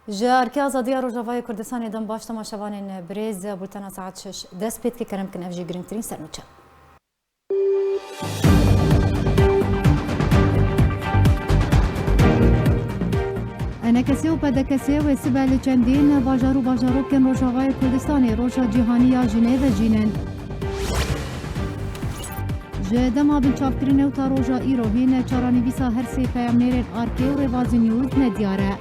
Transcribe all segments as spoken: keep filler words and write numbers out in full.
Ji Erkê Azadiya Rojavayê Kurdistanê dem baş temaşevanên birêz, bultena saet şeş dest pê dike, kerem kin ev jî girîngtirîn sernûçe. Enekesê û P D K S wê sibe li çendîn bajar û bajarokên Rojavayê Kurdistanê Roja Cîhanî ya Jinê vejînin. Ji dema binçavkirinê û ta roja îro hîn çaranivîsa her sê peyamnêrên Arkê û Rêvazî News nediyar e.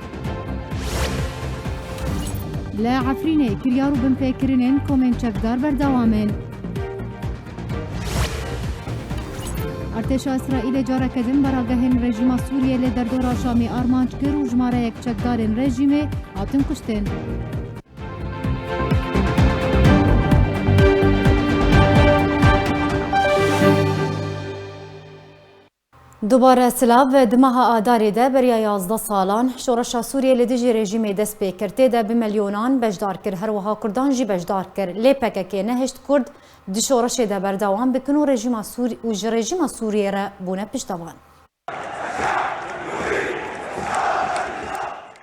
Li Efrînê kiryar û binpêkirinên komên çekdar berdewam in. Artêşa Îsraîlê careke din beragehên rejîma Sûriyê li derdora Şamê armanc kir û jimareyek çekdarên rejîmê hatin kuştin. Dubare silav. Di meha Adarê de beriya yazdeh salan şoreşa Sûriyê li dijî rejîmê dest pê kir. Tê de bi milyonan beşdar kir. Her wiha Kurdan jî beşdar kir. Lê P K K nehişt Kurd di şoreşê de berdewam bikin û rejîma Sûrî-, û ji rejîma Sûriyê re bûne piştevan.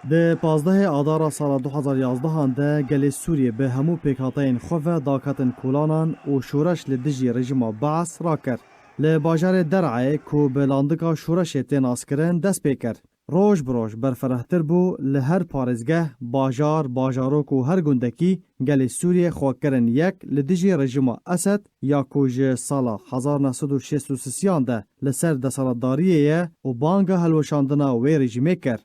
Di pazdehê Adara sala du hazar yazdehan de gelê Sûriyê bi hemû pêkhateyên xwe ve daketin kolanan û şoreş li dijî rejîma Baas rakir. Li bajarê Der'ayê ku bi landika şoreşê tê naskirin dest pê kir. Roj bi roj berfirehtir bû, li her parêzgeh, bajar, bajarok û her gundekî gelê Sûriyê xwe kirin yek li dijî rejîma Esed ya ku ji sala hezar neh sed û şêst û sisiyan de li ser desthilatdariyê ye û banga hilweşandina wê rejîmê kir.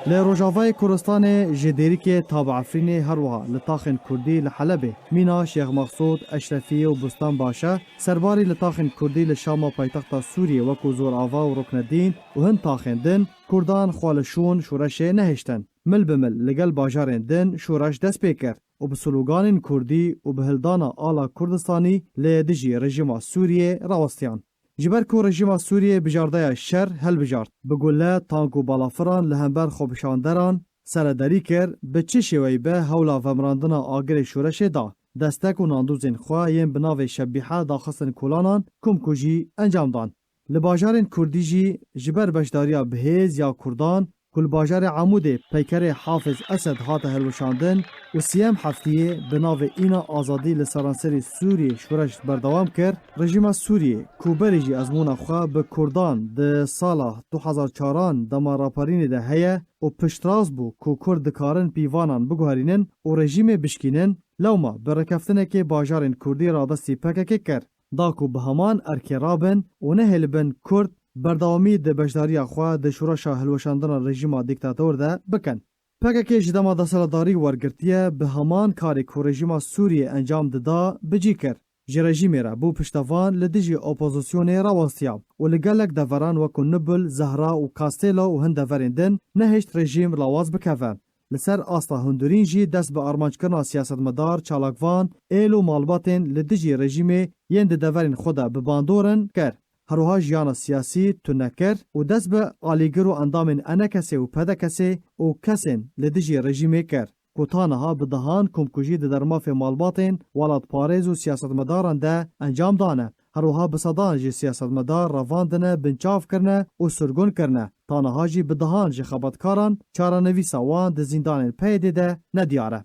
Li Rojavayê Kurdistanê ji Dêrikê ta bi Efrînê, her wiha li taxên Kurdî li Helebê, Mîna, Şêx Mexsûd, Eşrefiyê û Bustan Başe, serbarî li taxên Kurdî li Şama paytexta Sûriyê wekû Zorava û Ruknedîn û hin taxên din Kurdan xwe li şûn şoreşê nehiştin. Mil bi mil li gel bajarên din şoreş dest pê kir û bi sloganên Kurdî û bi hildana ala Kurdistanî li dijî rejîma Sûriyê rawestiyan. Ji ber ku rejîma Sûriyê bijardeya şer helbijart, bi gule, tank û balafiran li hember xwepişanderan serederî kir, bi çi şêweyî be hewla vemirandina agirê şoreşê da, destek û nandozên xwe yên bi navê Şebîhe daxistin kolanan, komkujî encam dan. Li bajarên Kurdî jî ji ber beşdariya bi hêz ya Kurdan ku li bajarê Amûdê peykerê Hafiz Esed hate hilweşandin û siyem heftiyê bi navê Îna Azadî li seranserê Sûriyê şoreş berdewam kir, rejîma Sûriyê ku berê jî ezmûna xwe bi Kurdan di sala du hazar çaran dema raperînê de heye û piştrast bû ku Kurd dikarin pîvanan biguherînin û rejîmê bişkînin, lewma bi rêkeftinekê bajarên Kurdî radestî P K K kir. Da ku bi heman erkê rabin û nehêlibin Kurd berdewamî di beşdariya xwe di şoreşa hilweşandina rejîma dîktator de bikin. P K K ji dema desthilatdarî wergirtiye bi heman karê ku rejîma Sûriyê encam dida bi cî kir. Ji rejîmê re bû piştevan, li dijî opozisyonê rawestiya û li gelek deveran wekû Nubul, Zehra û Kastêlo û hin deverên din nehişt rejîm lawaz bikeve. Li ser asta hundirîn jî dest bi armanckirina siyasetmedar, çalakvan, êl û malbatên li dijî rejîmê yên di deverên xwe de bi bandor in kir. Her wiha jiyana siyasî tune kir û dest bi alîgir û endamên E N K S ê û P D K S ê û kesên li dijî rejîmê kir, ku ta niha bi dehan komkujî di dermafê malbatên welatparêz û siyasetmedaran de encam dane. Her wiha bi sedan ji siyasetmedar revandine, binçav kirine û sirgûn kirine. Ta niha jî bi dehan ji xebatkaran çarenivîsa wan di zîndanên P Y D'ê de nediyar e.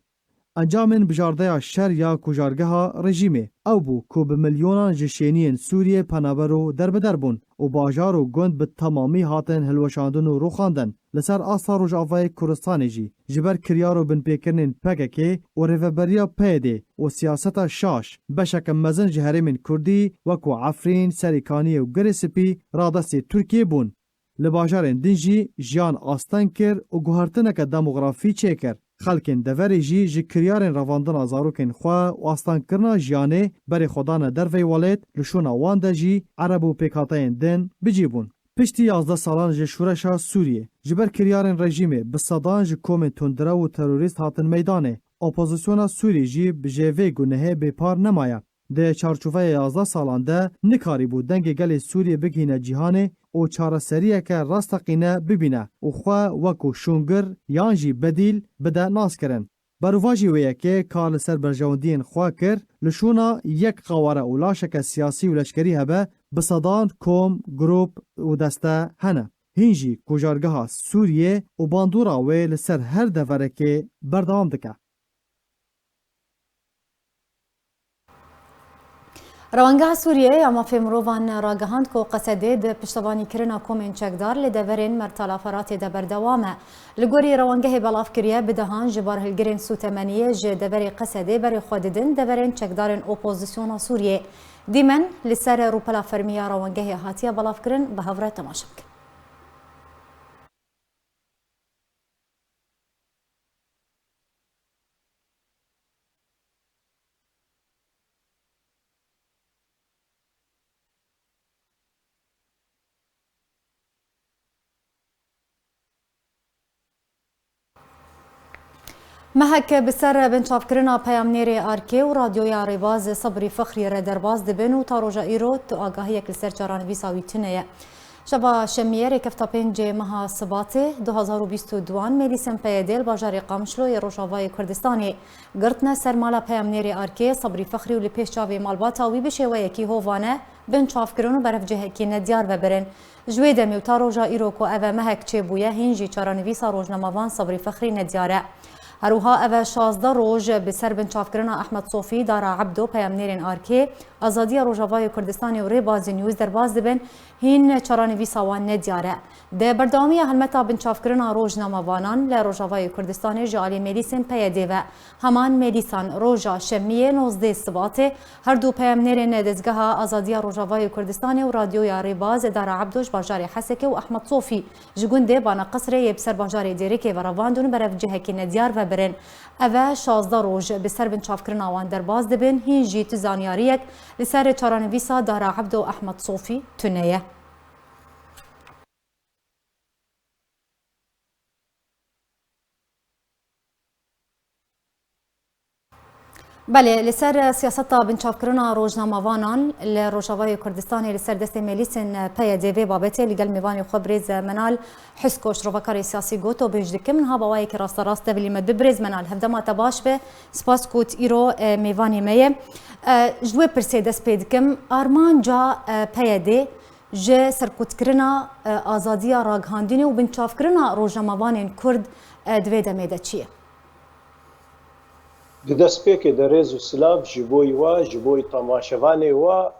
Encamên bijardeya şer ya kujargeha rejîmê ew bû ku bi milyonan ji şêniyên Sûriyê penaber û derbider bûn û bajar û gund bi temamî hatin hilweşandin û rûxandin. Li ser asta Rojavayê Kurdistanê jî ji ber kiryar û binpêkirinên P K K û rêveberiya P Y D'ê û siyaseta şaş, beşeke mezin ji herêmên Kurdî wekû Efrîn, Serê Kaniyê û Girê Spî radestê Tirkiyê bûn. Li bajarên din jî jiyan asteng kir û guhertineke demografî çêkir. Xelkên deverê jî ji kiryarên revandina zarokên xwe û astengkirina jiyanê berê xwe dane dervey welêt, li şûna wan de jî Ereb û pêkhateyên din bi cî bûn. Piştî yazdeh salan ji şoreşa Sûriyê, ji ber kiryarên rejîmê bi sedan ji komên tundrew û terorîst hatin meydanê. Opozisyona Sûrî jî bi jê vê gunehê bêpar nemaye. Di çarçoveya yazdeh salan de nikarîbû dengê gelê Sûriyê bigihîne cîhanê û çareseriyeke rasteqîne bibîne û xwe wekû şûngir yan jî bedîl bide naskirin. Berovajî wê yekê ka li ser berjewendiyên xwe kir, li şûna yek qaware û laşeke siyasî û leşkerî hebe, bi sedan kom, grûp û deste hene. Hîn jî kujargeha Sûriyê û bandora wê li ser her deverekê berdewam dike. Rewangeha Sûriyeyê ya Mafê Mirovan ragihand ku Qesedê di piştevanîkirina komên çekdar li deverên Mertala Feratê de berdewam e. Li gorî rewangehê belav kiriye, bi dehan ji bar hilgirên sûtemeniyê ji deverê Qesedê berê xwe didin deverên çekdarên opozisyona Sûriyê. Dîmen li ser rûpela fermî ya rewangehê hatiye belavkirin, bi hev re temaşe bikin. Mehek bi ser binçavkirina peyamnêrê Arkê û Radyoya Rêbaz Sebrî Fexrî re derbas dibin û ta roja îro tu agahiyek li ser çaranivîsa wî tune ye. Şeva Şemiyê rêkefta pêncê meha Sibatê du hazar û bîst û duan Mêlîsên P Y D li bajarê Qamişlo yê Rojavayê Kurdistanê girtine ser mala peyamnêrê Arkê Sebrî Fexrî û li pêş çavê malbata wî bi şêweyekî hovane binçavkirin û berevcihekî nediyar vebirin. Ji wê demê û ta roja îro ku ev e mehek çêbûye, hîn jî çarenivîsa rojnamevan Sebrî Fexrî nediyar e. Her wiha ev e şazdeh roj bi ser binçavkirina Ehmed Sofî, Dara Ebdo, peyamnêrên Arkê, Azadiya Rojavayê Kurdistanê û Rêbazî News derbas dibin, hîn çarenivîsa wan nediyar e. Di berdewamiya helmeta binçavkirina rojnamevanan li Rojavayê Kurdistanê ji alî Mêlîsên P Y D ve, heman Mêlîsan roja Şemiyê nozdeh Sibatê, her du peyamnêrên Dezgeha Azadiya Rojavayê Kurdistanê û Radyoya Rêbaz Dara Ebdo ji bajarê Hesekê û Ehmed Sofî ji gundê Bana Qisrê yê bi ser bajarê Dêrikê ve revandin û berevcihekî nediyar vebirin. Ev e şazdeh roj bi ser binçavkirina wan derbas dibin, hîn jî tu zanyariyek li ser çarenivîsa Dara Ebdo û Ehmed Sofî tune ye. Belê, li ser siyaseta binçavkirina rojnamevanan li Rojavayê Kurdistanê li ser destê Mêlîsên P Y D vê babetê li gel mêvanê xwe birêz Menal Hiskoş, rovakarê siyasî, gotobêj dikim. Niha bi awayekî rasterast tevlî me bi birêz Menal hevdema te baş be. Spas ku tu îro, e, mêvanê me ye. E, ji wê pirsê dest pê dikim. Armanca, e, P Y D ji serkutkirina, e, azadiya ragihandinê û binçavkirina rojnamevanên Kurd, e, di vê demê de çi ye? Di destpêkê de rêz û silav ji bo we, ji bo temaşevanê we,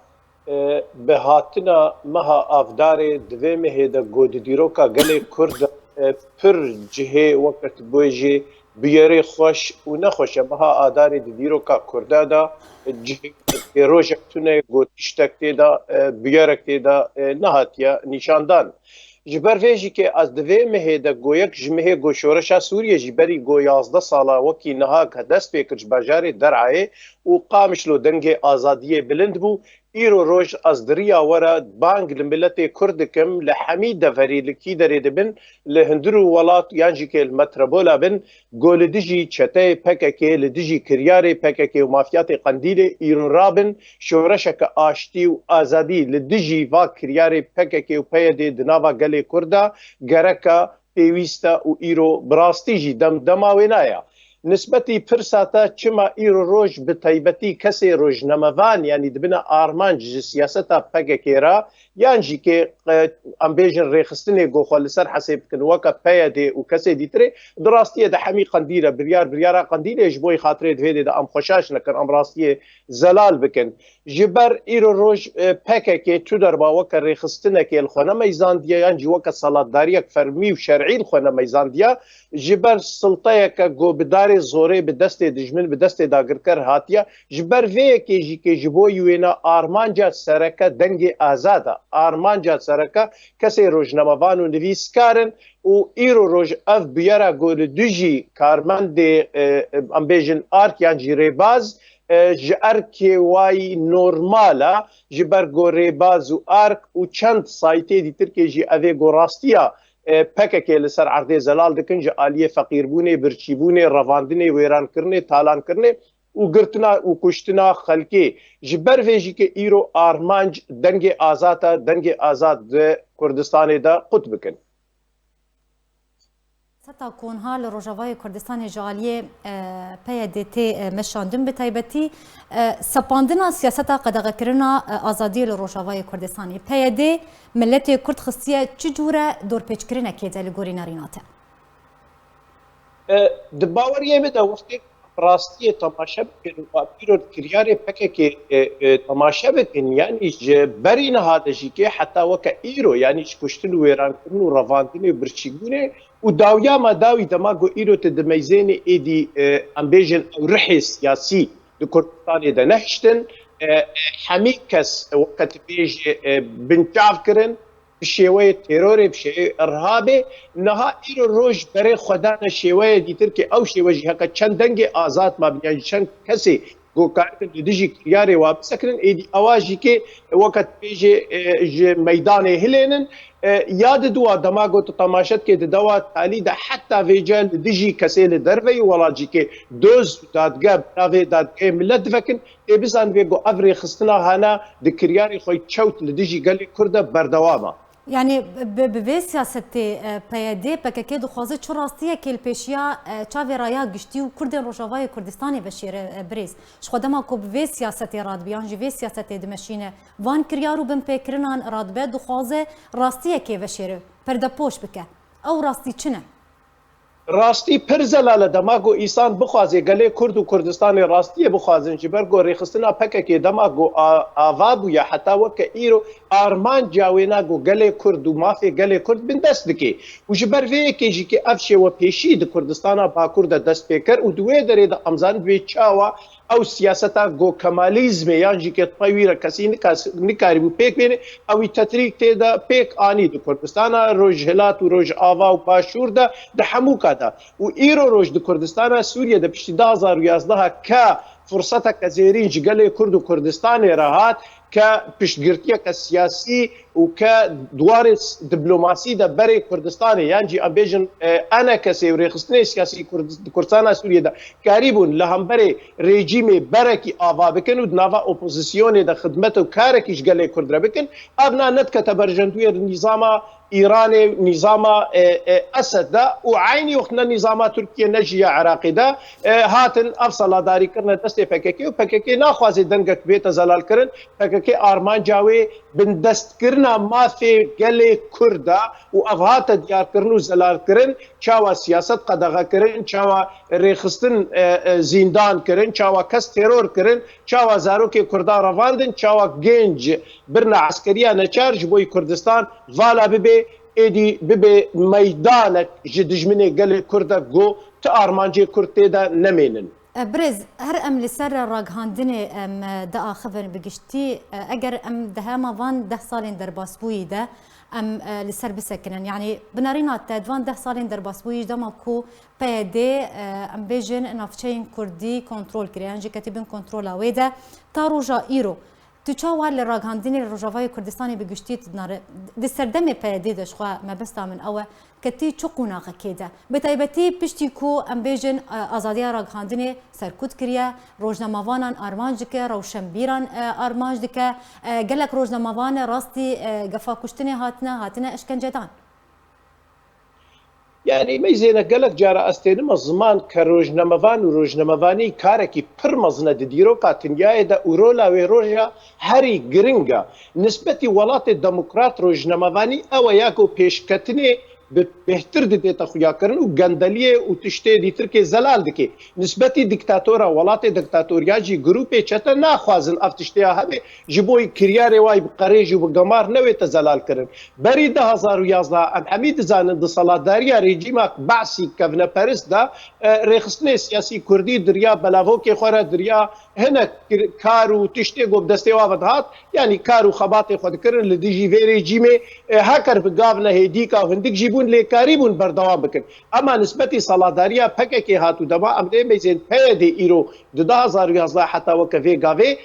e, bi hatina meha Avdarê di vê mehê de ku di dîroka gelê Kurd de, e, pir cihê weke tu bêjî bûyerê xweş û nexweş e. Meha Adarê di dîroka Kurda de, e, cihê rojek tune, ku tiştek tê de, e, bûyerek tê de, e, nehatiye nîşandan. Ji ber vê jî ke ez di vê mehê de ku yek ji mehê ku şoreşa Sûriyê jî berî ku yazdeh sala wekî niha ke dest pê kir ji bajarê Derayê û Qamişlo dengê azadiyê bilind bû, îro roj ez di riya we re bang li miletê Kurd dikim, li hemî deverî li kî derê dibin, li hundir û welat yan jî ke li metropola bin, ku li dijî çeteyê P K K, li dijî kiryarê P K K û mafyatê Qendîlê îro rabin, şoreşeke aştî û azadî li dijî va kiryarê P K K û P Y D di nava gelê Kurd de gereka pêwîst e û îro bi rastî jî dem dema wêna ye. Nisbetî pirsa te çima îro roj bi taybetî kesê rojnamevan, yanî dibine armanc ji siyaseta P K K re, yan jî ke, e, em bêjin rêxistinê ku xwe li ser hesêb dikin weke P Y D û kesê dîtirê, di rastiyê de hemî Qendîl e, biryar biryara Qendîlê, ji bo xatirê divê dê de em xweşaş nekin, em rastiyê zelal bikin. Ji ber îro roj, e, P K K tu derba weke rêxistinekê li xwe nemeyzandiye, yan jî weke selatdariyek fermî û şer'î li xwe nemeyzandiye, ji ber silteyeke ku bi darê zorê, bi destê dijmin, bi destê dagirker hatiye, ji ber vê yekê jî ke ji bo wêna armanca sereke dengê azad e. Armanca sereke kesê rojnamevan û nivîskar in û îro roj ev bûyera ku li dijî karmendê, e, em bêjin ark yan jî rêbaz, e, ji erkê wayî normal e, ji ber ku rêbaz û ark û çend saytê dîtirkê jî ev ê ku rastiya, e, P K K li ser erdê zelal dikin, ji aliyê feqîrbûnê, birçîbûnê, revandinê, wêrankirinê, talankirinê û girtina û kuştina xelkê. Ji ber vê jî ke îro armanc dengê azad e, dengê azad di Kurdistanê de qut bikin. Siyaseta ku niha li Rojavayê Kurdistanê ji aliyê, e, P Y D tê, e, meşandin, bi taybetî, e, sepandina siyaseta qedexekirina, e, azadiyê li Rojavayê Kurdistanê. P Y D miletê Kurd xistiye çi cûre dorpêçkirinekê de li gorî nerîna te? E, di baweriyê min de wextê rastiyê temaşe bikin û em îro di kiryarê P K K, e, e, temaşe bikin, yanî ji berî niha de jî kê heta weke îro, yanî ji kuştin û wêrankirin û revandinê û birçîbûnê û dawiya me dawî dema ku îro tu dimeyzênî êdî, e, em bêjin ew rihê siyasî di Kurdistanê de nehiştin. E, e, hemî kes, e, weke tu bêjê, e, binçav kirin, bi şêweyê terorê, bi şêweyê irhabê. Niha îro roj berê xwe dane şêweyê dîtir, kê ew şêwe jî heke çend dengê azad mabin, yan jî çend kesê ku karikin li dijî kiryarê wa bisekinin, êdî ewa jî kê weke tu bêjê, e, ji meydanê hilênin. E, ya di dua dema ku tu temaşe dikê di dewa talî de heta vêce li dijî kesê li derveyî welat jî kê doz û dadge bi navê dadgehê milet divekin, tê bizanibê ku ev rêxistina hana di kiryarê xwe çewt li dijî gelê Kurd de berdewam e. Yanî bi, bi vê siyasetê, e, P Y D, P K K dixwaze çi rastiyekê li pêşiya, e, çavê raya giştî û Kurdên Rojavayê Kurdistanê veşêre, e, birêz. Ji xwe dema ku bi vê siyasetê radibe yan jî vê siyasetê dimeşîne, van kiryar û binpêkirinan radibe, dixwaze rastiyekê veşêre, perdepoş bike. Ew rastî çi ne? Rastî pir zelal e. Dema ku îsan bixwaze gelê Kurd û Kurdistanê rastiyê bixwazin, ji ber ku rêxistina P K K dema ku a-, ava bûye heta weke îro, armanca wê ne ku gelê Kurd û mafê gelê Kurd bindest bike. Û ji ber vê yekê jî kê ev şêwepêşî di Kurdistana Bakur de dest pê kir û di wê derê de em zanin divê çawa ew siyaseta ku Kemalîzmê yan jî kê tewî re kesî nikas-, nikarîbû pêk bêne, ew î tetrîk tê de pêk anî di Kurdistana Rojhilat û Rojava û Başûr de, di hemûka de. Û îro roj di Kurdistana Sûriyê de piştî du hazar û yazdeh ke furseteke zêrîn ji gelê Kurd û Kurdistanê re hat, ke piştgirtiyeke siyasî û ke di warê s-, diplomasî de berê Kurdistanê, yan jî em bêjin, e, enekesê û rêxistinê siyasî Kurd-, di Kurdistana Sûriyê de karîbûn li hemberê rejîmê berekî ava bikin û di nava opozisyonê de xidmet û karekî ji gelê Kurd re bikin, ev na nedikete ber jendûyê nîzama Îranê û nîzama, e, e, Esed de û eynî wext ne nîzama Tirkiye ne jî ya Iraqê de, e, hatin ev seladarî kirine destê P K K û P K K naxwaze dengek bête zelalkirin. P K K armanca wê bindestkirina mafê gelê Kurd e û ev hate diyarkirin û zelalkirin, çawa siyaset qedexe kirin, çawa rêxistin, e, e, zîndan kirin, çawa kes teror kirin, çawa zarokê Kurdan revandin, çawa genc birine eskeriya neçar ji bo yî Kurdistan vala bibe, êdî bibe meydanek ji dijminê gelê Kurd de ku ti armancê Kurd tê de nemênin. E, birêz, her em li ser ragihandinê em, e, diaxivin bi giştî, e, eger em di hema van deh salên derbasbûyî de em, e, li ser bisekinin. Yanî binarîna te di van deh salên derbasbûyî ji dema ku P Y D, e, em bêjin navçeyên Kurdî kontrol kiriye, yan jî ketî bin kontrola wê de ta roja îro. Tu çawa li ragihandinê li Rojavayê Kurdistanê bi giştî tu dinare? Di serdemê P Y D de ji xwe mebesta min ew e, ketî çi qonaxekê de? Bi taybetî piştî ku em bêjin, e, azadiya ragihandinê serkût kiriye, rojnamavanan armanc dike, rewşenbîran, e, armanc dike, e, gelek rojnamavan rastî, e, gefa kuştinê hatine, hatine eşkencedan. Yanî meyzêne gelek cara ez tênime ziman ke rojnamevan û rojnamevanî karekî pir mezin e di dîroka dinyayê de û rola wê roja herî giring e. Nisbetî welatê demokrat rojnamevanî ew e ya ku pêşketinê bi bêhtir didête xuyakirin û gendeliyê û tiştê dîtirkê zelal dike. Nisbetî dîktatora welatê dîktatoriya jî grûpê çete naxwazin ev tiştê ya hebe, ji bo kiryarê wayî bi qerêj û bi gemar newête zelalkirin. Berî du hazar û yazdeh em hemî dizanin di selatdariya rejîma Be'sî kevneperist de, e, rêxistinê siyasî kurdî di riya belavokê xwe re, di riya hinek kir-, kar û tiştê ku bi destê wa ve dihat, yanî kar û xebatê xwe dikirin li dijî vê rejîmê, e, heker bi gav ne hêdîka û hindik jî bûn lê karîbûn berdewam bikin. Ema nisbetî selatdariya P K K hat û dema em dê meyzên P Y D îro di du hazar û yazdeh heta weke vê gavê,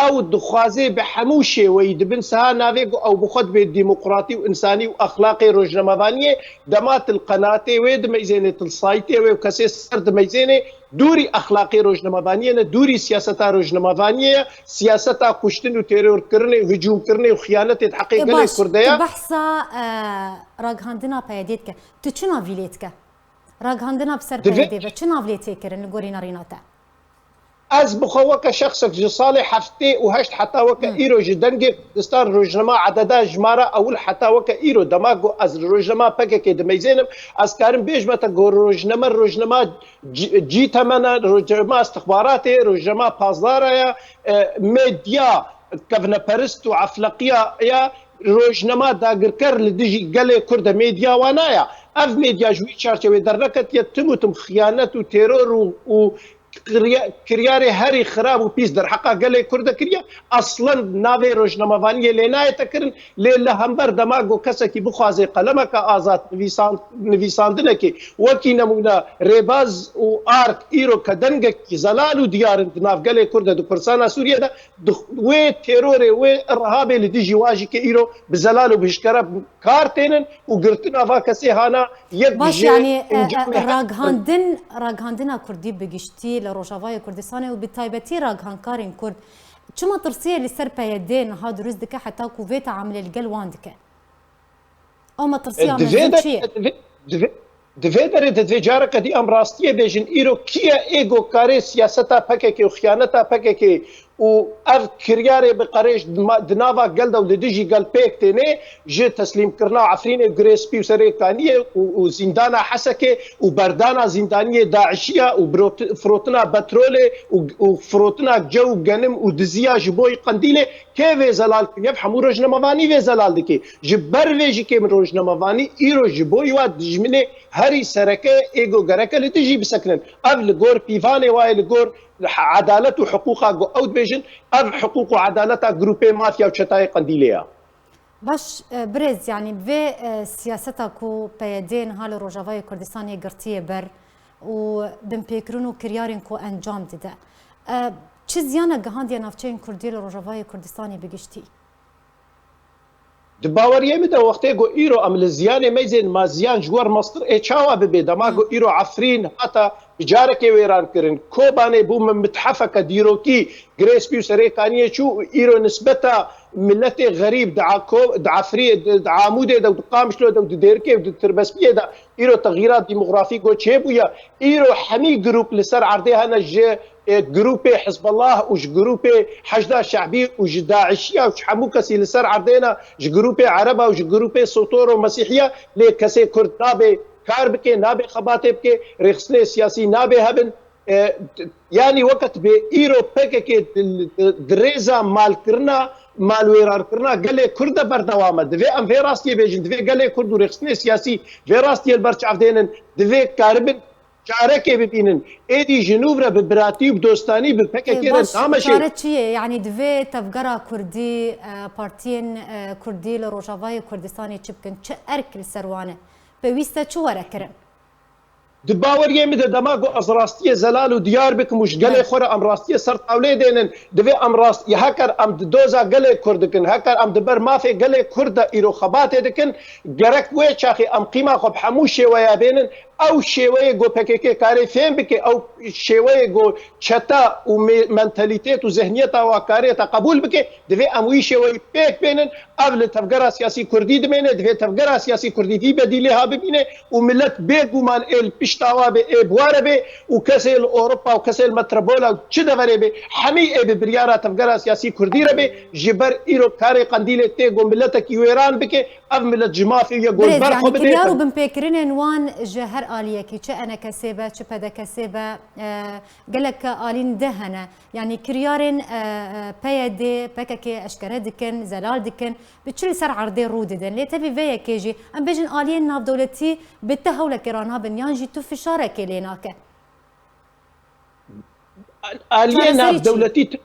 ew dixwaze bi hemû şêweyî di bin siha navê ku ew bi xwe dibê demokratî û însanî û exlaqê rojnamevaniyê, dema til qenatê wê dimeyzênê, til saytê wê û kesê ser dimeyzênê, dûrî exlaqê rojnamevaniyê ne, dûrî siyaseta rojnamevaniyê ye, siyaseta kuştin û terorkirinê û hicûmkirinê û xiyanetê di heqê gelê Kurd de ye. Tu behsa, e, ragihandina P Y D dike. Tu çi navî lê dike? Ragihandina bi ser P Y D ve çi nav lê tê kirin li gorî nerîna te? Ez bi xwe weke şexsek ji salê heftê û heşt heta weke îro ji Dengê Kurdistan rojnama ededa jimara ewil heta weke îro dema ku ez li rojnama P K K dimeyzênim, ez karim bêjme te ku rojname, rojnama cî-, cî temene, rojnama istixbaratê, rojnama pazdara ya, e, medya kevneperist û efleqiya ya, rojnama dagirker li dijî gelê Kurd e, medya wana ya. Ev medya ji wî çarçewê derneketiye, tim û tim xiyanet û teror û, û kirya-, kiryarê herî xirab û pîs derheqa gelê Kurd de kiriye. Aslen navê rojnamevaniyê lê nayête kirin, lê li hember dema ku kesekî bixwaze qelemeke azad nivîsan-, nivîsandinekê, wekî nemûne Rêbaz û Ark îro ke dengekî zelal û diyar in di nav gelê Kurd de, di Kurdistana Sûriyê de, di wê terorê, wê irhabê li dijî wa jî ke îro bi zelal û bi hişkere kar tênin û girtina va kesê hana yek Baş, ji yanî, e, encamê e, her ragihandin, ragihandina Kurdî bi giştî li Rojavayê Kurdistanê û bi taybetî ragihandkarên Kurd çima tirsiyê li ser P Y D niha dirust dike heta ku vê teamilê li gel wan dike? Ew E, metirsiya di vê mezin çi derê ye? de, di vê, di vê, di vê derê de divê careke dî em rastiyê bêjin. Îro kî ye ê ku karê siyaseta P K K û xiyaneta P K K û ev kiryarê bi qerêj di ma-, di nava gel de û li dijî gel pêk tênê, ji teslîmkirina Efrînê, Gurê Spî û Serê Kaniyê û, û zîndana Hesekê û berdana zîndaniyê DAIŞiya û birot-, firotina petrolê û, û firotina cew, genim û diziya ji bo Qendîlê, kê vê zelal kiriye? Ev hemû rojnamevanî vê zelal dike. Ji ber vê jî kêm rojnamevanî îro ji bo wa dijminê herî sereke ê ku gereke li dijî bisekinin. Ev li gor pîvanê wa ye, li gor edalet û hiqûqa ku ew dibêjin, ev hiqûq û edaleta grûpê mafya û çetayê Qendîlê ye. Baş, e, birêz, yanî vê, e, siyaseta ku P Y D niha li Rojavayê Kurdistanê girtiye ber û binpêkirin û kiryarên ku encam dide, e, çi ziyana gihandiye navçeyên Kurdî li Rojavayê Kurdistanê bi giştî? Di baweriyê min de wextê ku îro em li ziyanê meyzên ma ziyan ji wer mestir ê çawa bibe, dema ku îro Efrîn hata bi carekê wêran kirin, Kobanê bû min mithefeke dîrokî, Gurê Spî û Serê Kaniyê çû û îro nisbeta miletê xerîb di Ako-, di Efrî-, di, di Amûdê de û di Qamişlo de û di Dêrikê û di Tirbespiyê de îro texîrat demografîk ku çêbûye. Îro hemî grûp li ser erdê hene ji, e, grûpê Hizbullah û ji grûpê Heşda Şehbî û ji DAIŞiya û ji hemû kesî li ser erdê ne, ji grûpê Ereba û ji grûpê Sotoro Mesîhiya, lê kesê Kurd nabe kar bike, nabe xebatê bike, rêxistinê siyasî nabe hebin. E, t-, yanî weke tu bê îro P K K di, di, di rêza malkirina, malwêrankirina gelê Kurd de berdewam e. Divê em vê rastiyê bêjin, divê gelê Kurd û rêxistinê siyasî vê rastiyê li ber çav dênin, divê karibin carekê bibînin. Êdî ji nû re bi biratî û bi dostanî bi P K K Ê, re baş, nameşê. Çare çi ye? Yanî divê tevgera Kurdî, e, partiyên, e, Kurdî li Rojavayê Kurdistanê çi bikin? Çi erk li ser wan e? Pêwîst e çi were kirin? Di baweriyê min de dema ku ez rastiyê zelal û diyar bikim û ji gelê xwe re em rastiyê ser tawlê dênin, divê em rast-, ya heker em di doza gelê Kurd dikin, heker em di ber mafê gelê Kurd de îro xebatê dikin, gerek wê çaxê em qîma xwe bi hemû şêweya bênin, ew şêweyê ku P K K karê fêm bike, ew şêweyê ku çeta û me-, mentalîtet û zihniyeta wa karê te qebûl bike, divê em wî şêweyî pêk bênin, ev li tevgera siyasî Kurdî dimêne, divê tevgera siyasî Kurdî vî bedîlê ha bibîne û milet bêguman ê li pişta wa be, ê bi wa re be û kesê li Ewropa û kesê li metropola û çi deverê be, hemî ê bi biryara tevgera siyasî Kurdî re be, ji ber îro karê Qendîlê tê ku miletekî wêran bike, ev milet ji mafê ye ku li Birêz, ber yanî xwe bide. Kiryar û binpêkirinên wan ji her aliyekî, çi E N K S be, çi P D K S be, e, gelek alîn de hene. Yanî kiryarên, e, e, P Y D, P K K eşkere dikin, zelal dikin. Bi çi li ser erdê rû didin? Lê tevî vê yekê jî, em bêjin aliyên navdewletî bi te hewlekê ranabin yan jî tu fişarekê lê nake? Aliyê Çareserî çi? navdewletî t-,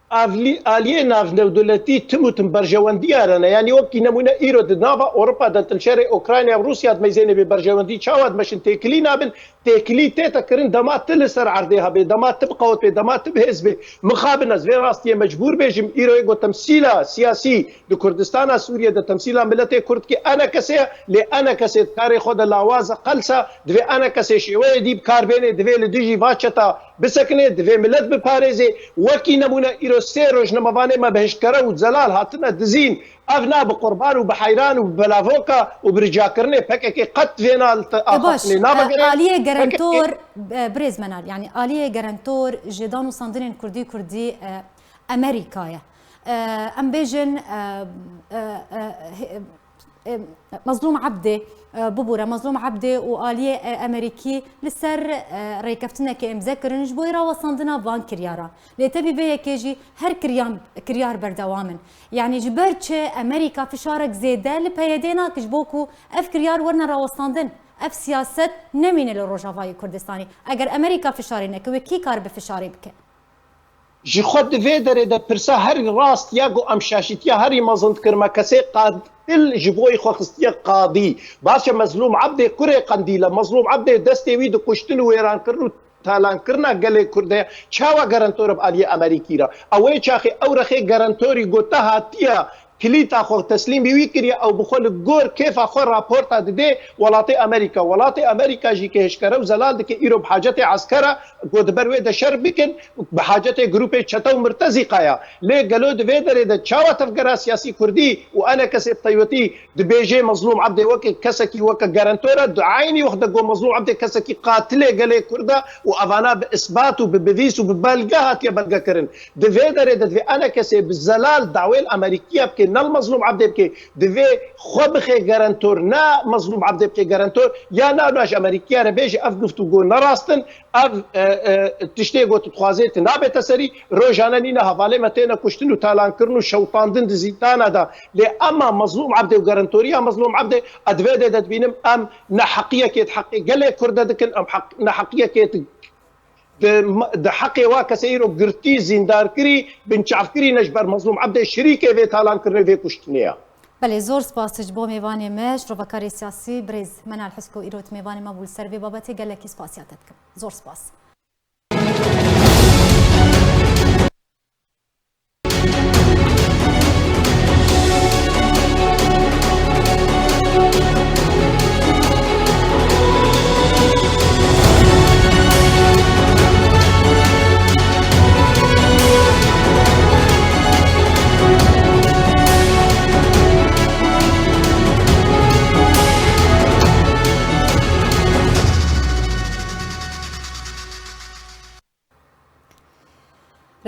avlî-, aliyê navdewletî tim û tim berjewendiya re ne. Yanî wekî nemûne îro di nava Ewropa de, di şerê Ukrayna û Rûsya de meyzênê bê berjewendî çawa dimeşin têkilî nabin, têkilî tête kirin dema tu li ser erdê hebê, dema tu bi qewet bê, dema tu bi hêz bê. Mixabin ez vê rastiyê mecbûr bêjim, îro ê ku temsîla siyasî di Kurdistana Sûriyê de temsîla miletê Kurd ki E N K S e, lê E N K S e di karê xwe de lawaza qelsa, divê E N K S e şêweyê dî bi kar bênê, divê li dijî va çeta bisekine, divê milet biparêzê. Wekî nemûne îro sê rojnamevanê me bi hişkere û zelal hatine dizîn. Ev na bi qurban û bi heyran û bi belavoka û bi ricakirinê P K K qet vêna li te E, baş, axaftinê e, nabegere. Aliyê P K K gerentor, e, birêz Menal, yani aliyê gerentor ji danûsandinên Kurdî Kurdî, e, Amerîka ye. E, em bêjin, e, e, e, he- e, Mezlûm Ebdê, e, bibûre, Mezlûm Ebdê û aliyê, e, Amerîkî li ser, e, rêkeftinekê îmze kirin ji bo rawestandina van kiryara. Lê tevî vê yekê jî her kiryan, kiryar berdewam in. Yani ji ber çi Amerîka fişarek zêde li P Y D'ê nake ji bo ku ev kiryar werine rawestandin? Ev siyaset nemîne li Rojavayê Kurdistanê. Eger Amerîka fişarê neke, wê kî kar bi fişarê bike? Ji xwe di vê derê de pirsa herî rast ya ku em şaşîtiya herî mezin dikir me kesê qatil ji bo xwe xistiye qadî. Baş e, Mezlûm Ebdê kurê Qendîl e. Mezlûm Ebdê destê wî di kuştin û wêrankirin û talankirina gelê Kurd e. Çawa garantor bi aliyê Amerîkî re? Ew ê çaxê ew rexê garantorî ku te hatiye kilîta xwe teslîmî wî kiriye, ew bi xwe li gor kêfa xwe raporta dide welatê Amerîka. Welatê Amerîka jî ke hişkere û zelal dike, îro bi hacetê eskera ku di ber wê de şer bikin, bi hacetê grûpê çete û mirtezîqa ya. Lê gelo di vê derê de çawa tevgera siyasî kurdî û enekesê bi taybetî dibêje Mezlûm Ebdê weke kesekî weke garantor e, di eynî wext de ku Mezlûm Ebdê kesekî qatilê gelê Kurd e û evana bi isbat û bi bivîs û bi belge hatiye belgekirin. Di vê derê de divê enekesê bi zelal dawê li Amerîkiya bike, ne li Mezlûm Ebdê bike, divê xwe bixe garantor, ne Mezlûm Ebdê bike garantor, ya na na ji Amerîkiya re bêje ev guftûgo ne rast in, ev, e, e, tiştê ku tu dixwazê tu nabête serî, rojane nîne hevalê me têne kuştin û talankirin û şewitandin di zîndana de. Lê ema Mezlûm Ebdê û garantoriya Mezlûm Ebdê, ez di vê dê de dibînim em neheqiyekê di heqê gelê Kurd de dikin, em heq-, neheqiyekê di Di, di heqê wa kesê îro girtî, zîndarkirî, binçavkirî ne ji ber Mezlûm Ebdê şirîkê vê talankirinê, vê kuştinê ya. Belê, zor spas ji bo mêvanê me, şrovekarê siyasî birêz Menal Hisko îro di mêvanê me bû, li ser vê babetê gelekî spasiya te dikim. Zor spas.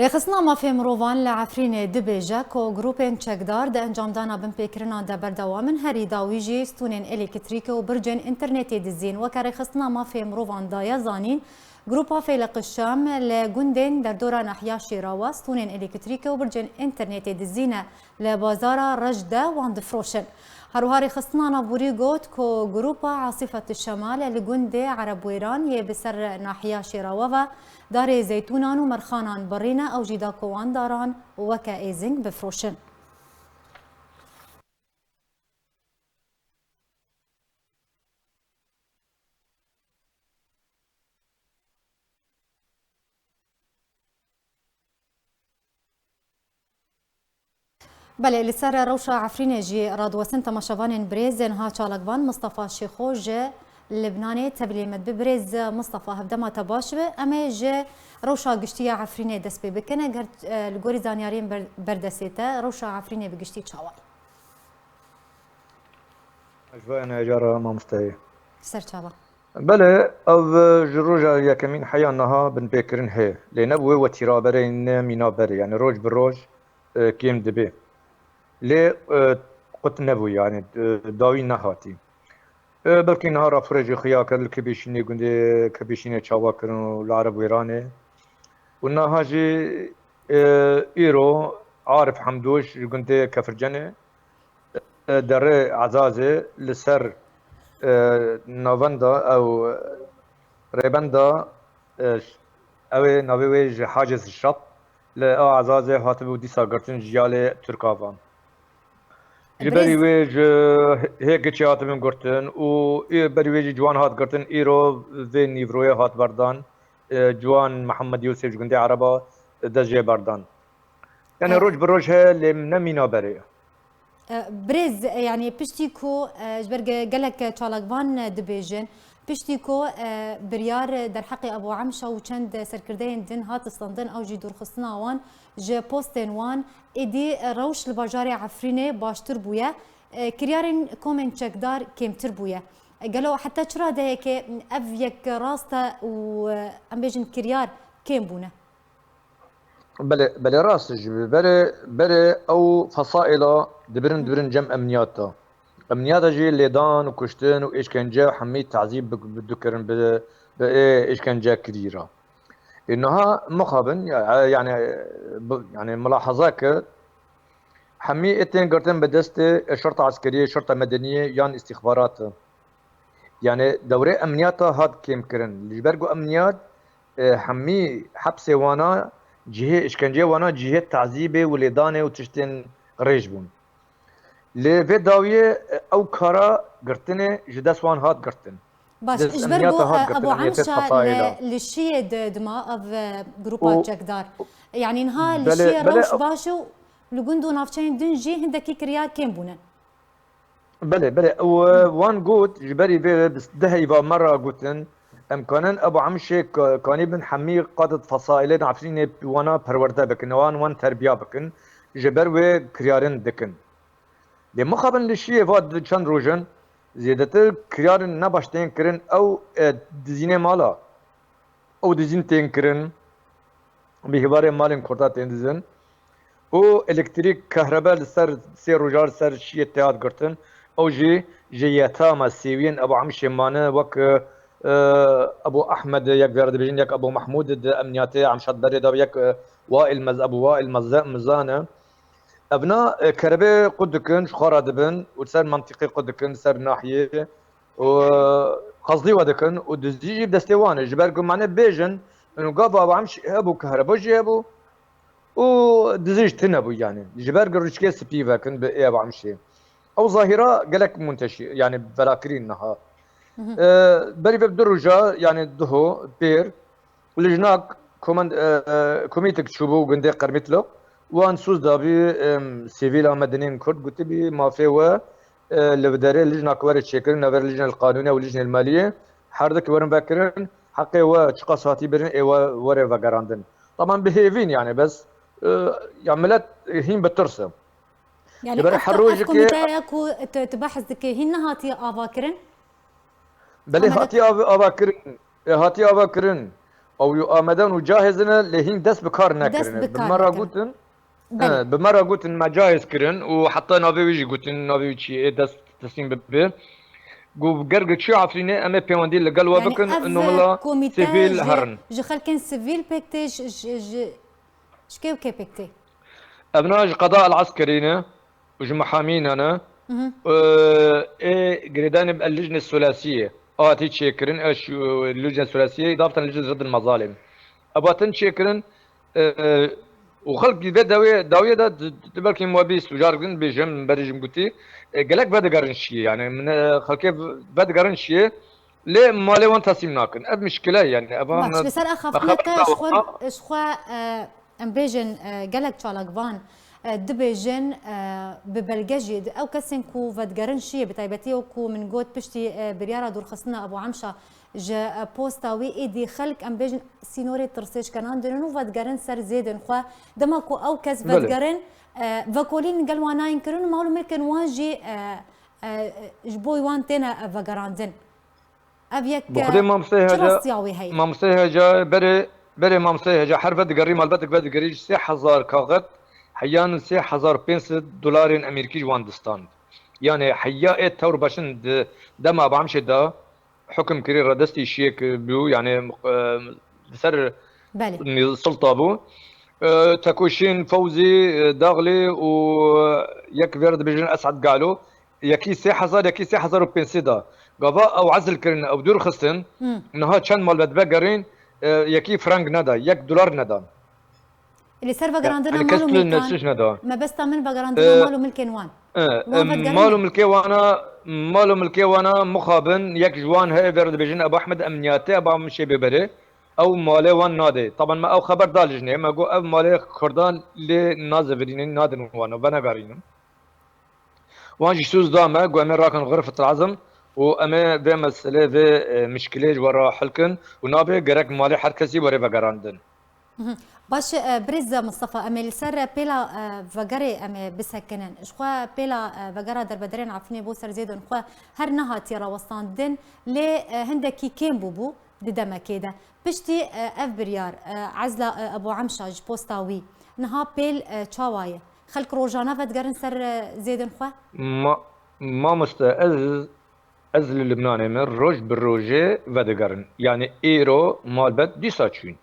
Rêxistina Mafê Mirovan li Efrînê dibêje ku grûpên çekdar di encamdana binpêkirinan de berdewam in, herî dawî jî stûnên elektrîkê û bircên înternetê dizîn. Weke Rêxistina Mafê Mirovan daye zanîn, Grûpa Feyleqi Şam li gundên derdora nahiya Şêrawa stûnên elektrîkê û bircên înternetê dizîne, li bazara Reş de wan difroşin. Herwiha rêxistina navborî got ku grûpa Asîfet Şemal li gundê Erebwêran yê bi ser nahiya Şêrawa ve darê zeytûnan û merxanan birîne, ew jî da ku wan daran weke êzing bifroşin. Belê, li ser rewşa Efrînê jî radiwestin temaşevanên birêz niha çalakvan Mistefa Şêxo ji Libnanê tevlî me dibe. Birêz Mistefa, hevdema te baş be. Em ê ji rewşa giştî ya Efrînê dest pê bikin. Eger, e, li gorî zanyariyên ber-, berdestê te, rewşa Efrînê bi giştî çawa ye? Ez ve ene ejara mamosteyê. Ser çava. Belê, ev ji roja yekemîn heya niha binpêkirin heye. Lê ne bi wê wetîra berê ne mîna berê. Yani roj bi roj, e, kêm dibe. Lê, e, qut nebû yani, e, dawî nehatî. E, belkî niha raporê jî xuya kir li Kibîşînê gundê Kibîşînê çawa kirin û li Erebwêranê. Û niha jî, e, îro Arif Hemdûş ji gundê Kefircenê, e, derê Ezazê li ser, e, navenda ew rêbenda, e, ew ê navê wê ji Hacê Sişap li ew Ezazê hatibû dîsa girtin ji yalê Tirkavan. Ji berî wê ji hê giçê hatibin girtin û ê berî wê jî ciwan hat girtin, îro vê nîvroyê hat berdan, e, ciwan Mihemed Yûsif ji gundê Ereba dest jê berdan. Yani roj bi roj heye, lê ne mîna berê. E, birêz, e, yanî piştî ku, e, ji ber ge-, gelek çalakvan, e, dibêjin, piştî ku, e, biryar derheqê Ebû Emşa û çend serkirdeyên din hat standin, ew jî dûrxistina wan ji postên wan, êdî, e, rewş li bajarê Efrînê baştir bûye, e, kiryarên komên çekdar kêmtir bûye. E, gelo heta çi radeyekê ev yek rast e û, e, em bêjin kiryar kêm bûne? Belê, belê rast e jî. Berê, berê ew fesaîla dibirin, dibirin cem emniyata. Emniyata jî lêdan û kuştin û êşkence û hemî tazîb bi, bi, dikirin bi, bi ê êşkence kirî re. Ê niha mixabin, ya, yani, bi, yani, milahaza kir, hemî ê tên girtin bi destê, e, şerta eskeriyê, şerta medeniyê yan îstîxbarat e. Yani, dewrê emniyata hat kêmkirin. Ji ber ku emniyat, e, hemî hepsê wana cihê, îşkenceyê wana cihê tazîbê û lêdanê û tiştên qirêj bûn. Lê vê dawiyê, e, ew kara girtinê ji dest wan hat girtin. Baş, ji ber ku, e, Ebû Emşa li, li Şiyê di, dima ev, e, grupa çekdar. Yani niha li Şiyê rewş baş e û li gund û navçeyên din jî hindekî kiryar kêm bûne. Belê, belê. Ew, e, wan got, ji berî vê bi deh heyva me ra gotin, em kanin Ebû Emşê ka-, kanî bin hemî qad fesaîlên Efrînê wana perwerde bikin, wan, wan terbiya bikin, ji ber wê kiryarên dikin. Lê mixabin li Şiyê va di çend roj in, zêdetir kiryarên nebaş tên kirin, ew, e, dizînê mala. Ew dizîn tên kirin, bi hêvarê malên Kurda tên dizin. Û elektrîk, kehrebe li ser sê roja li ser Şiyê tê hat girtin. Ew jî ji yetama sêwiyên Ebû Emşê mane, wek, e, Ebû Ehmed, yek vê re dibêjin, yek Ebû Mehmûd di emniyatê Emşa berê de, yek, e, Wail Mez-, Ebû Wail Meze-, Mizan e. Evna, e, kerebê qut dikin, ji xwe re dibin û ser mentiqê qut dikin, ser nahiyê û, e, qezdî we dikin û dizî jî bi destê wan e. Ji ber ku mane bêjin, û gava Ebû Emşê hebû, kehreba jî hebû û dizî jî tune bû yani. Ji ber ku rûçkê spî vekin bi ê Ebû Emşê. Ew zahîra gelek munteşî, yani velakirî niha. E, berî vê bi du roja, yani duho, pêr, Lijnak komand-, e, e, komîtik çûbû gundê Qermîtlo. Wan sûz dabî, em, sivîla medinên Kurd, gotibî mafê we, e, li derê lijnak were çêkirin, navber lijnel qanûnê û lijnel maliyê, her du ki werin vekirin, heqê we çiqas hatî birin, ê we were vegerandin. Taban bi hêvîn yani, bes, e, ya millet hîn bi tirs e. Yani Ji ber ev, her ev rojekê komîteya ku tu, tu behs dikê, hîn nehatiye ava kirin? Belê, Amede- hatiye av-, ava kirin. E, hatiye ava kirin. Ew yu ameden û cahizine lê hîn dest bi kar nekirine. Dest bi kar nekirine. Bi me re gotin, Belê. E, bi me re gotin me cahiz kirin û heta navê wî jî gotin, navê wî çi yê, dest teslîm bibe. Got, ger gi çi Efrînê em ê pêwendî li gel we Yani bikin, ev, ino e, wila komîte sivîl ji, herin. Ji xelkên sivîl pêk tê, ji, ji, ji, ji kê û kê pêk tê? Evna ji qeda el eskerî ne û ji mihamîna ne. Mhm. Ê, ê girêdanê bi el lijnê sulasiyê hatî çêkirin, eş, ê, lijnê sulasiyê, îdafeten lijnê ziddil mezalim. Ev hatin çêkirin, ê, û xelk vê dawiyê, dawiyê de di, di, di belkî me bîst û jar din bêjim, berî jim gotî, ê, gelek vedigerin şiyê, yani, min, ê, xelkê vedigerin şiyê, lê malê wan teslîm nakin. Ev mişkile ye, yani, ev Baş, an li ser axaftineke ji xwe, ji xwe, e, em bêjin, e, gelek çalakvan, e, dibêjin, e, bi belge jî, di-, ew kesên ku vedigerin şiyê, bi taybetî ew ku min got piştî, e, biryara dûrxistina Ebû Emşa ji, e, posta wî, êdî xelk, em bêjin, sînorê tirsê şkenandin û vedigerin ser zêdên xwe. Dema ku ew kes Belê. vedigerin, e, vekolîn gel wan nayên kirin û mal û milkên wan jî, e, e, ji bo wan têne, e, vegerandin. Ev yek, Bi Xwedê e, mamoste çi hêja, rastiya wê heye? Mamoste hêja, berê, berê mamoste hêja, her vedigerî, malbetek vedigerî ji sê hezar kaxet, heyan sê hezar pênc sed dolarên Amerîkî ji wan distand. Yani heya ê tewr başin di dema Ebû Emşê de hukum kirî re destî şiyek bû, yani, e, li ser Belê. niz-, silta bû. E, Tekoşîn, Fewzî, e, Daxlî û yek vê re dibêjin Esad Galo. Yekî sê hezar, yekî sê hezar û pênc sed da. Gava ew ezil kirin, ew dûr xistin, Hmm. niha çend malbet vegerîn, e, yekî frank neda, yek dolar neda. Li ser vegerandina Yani mal û kes tu milkan, neşiş neda. mebesta min vegerandina E, mal û milkên wan. e, Wan e, vedigerîne. mal û milkê wana, mal û milkê wana mixabin, yek ji wan heye vê re dibêjin Ebu Ehmed Emniyatê, Ebu Emşê bê berê. Ew malê wan nadê. Taban me ew xeber da lijnê, me got ev malê Kurdan lê nazevirînin, nadin wan, venegarînin. Wan jî soz da me, ku em ê rakin xirfetil ezm û em ê vê meselê, vê, e, mişkilê ji we re hel kin û nabê gerek malê her kesî were vegerandin. Mhm. Baş e, birêz Mistefa, em ê li ser pêla, e, vegerê em ê bisekinin. Ji xwe pêla, e, vegera derbederên Efrînê bo ser Zêdin xwe her nehatiye rawestandin, lê, e, hindekî kêm bûbû di demekê de. Piştî, e, ev biryar, e, ezla, e, Ebû Emşa ji posta wî, niha pêl, e, çawa ye? Xelk rojane vedigerin ser, e, Zêdin xwe? Ma-, mamoste, ez, ez li Libnanê me roj bi rojê vedigerin. Yani îro malbet dîsa çûn.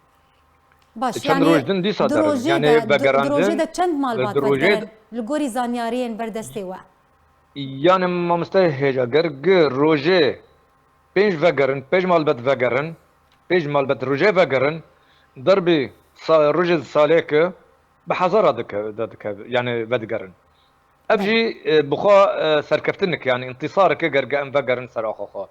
Baş, Çend yani roj din dîsa di derin. rojê Yani de, di, di vegerandin, rojê de çend malbat di rojê vedigerin? Li gorî zanyariyên berdestê we? Yani mamoste hêja ger gi rojê pênc vegerin, pênc malbet vegerin, pênc malbet rojê vegerin, derbî sa-, rojê salê ki bi hezara dike-, de dike-, yani vedigerin. Ev Belê. jî, e, bi xwe, e, serkeftinik, yani întîsareke gerge em vegerin ser axa xwe.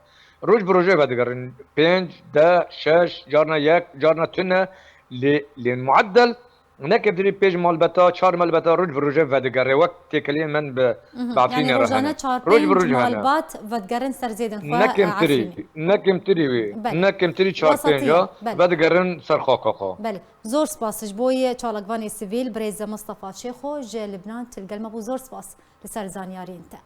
Roj bi rojê vedigerin. Pênc, deh, şeş, carna yek, carna tune, lê, lê mueddel ne kêmtirî pênc malbeta, çar malbeta roj bi rojê vedigere. Wek têkeliyên min bi, Mhm. bi Efrînê Yani re rojane hene. çar Roj bi pênc roj hene. malbat vedigerin ser Zêdin xwe, Ne e, kêmtirî, Efrînê. ne kêmtirî wî, Belê. ne kêmtirî çar Wesatî pênc ye. a Belê. vedigerin ser xaka xwe. Belê. Zor spas ji bo yê çalakvanê sivîl, birêz Mistefa Şêxo ji Libnan, tu li gel me bû. Zor spas li ser zanyariyên te.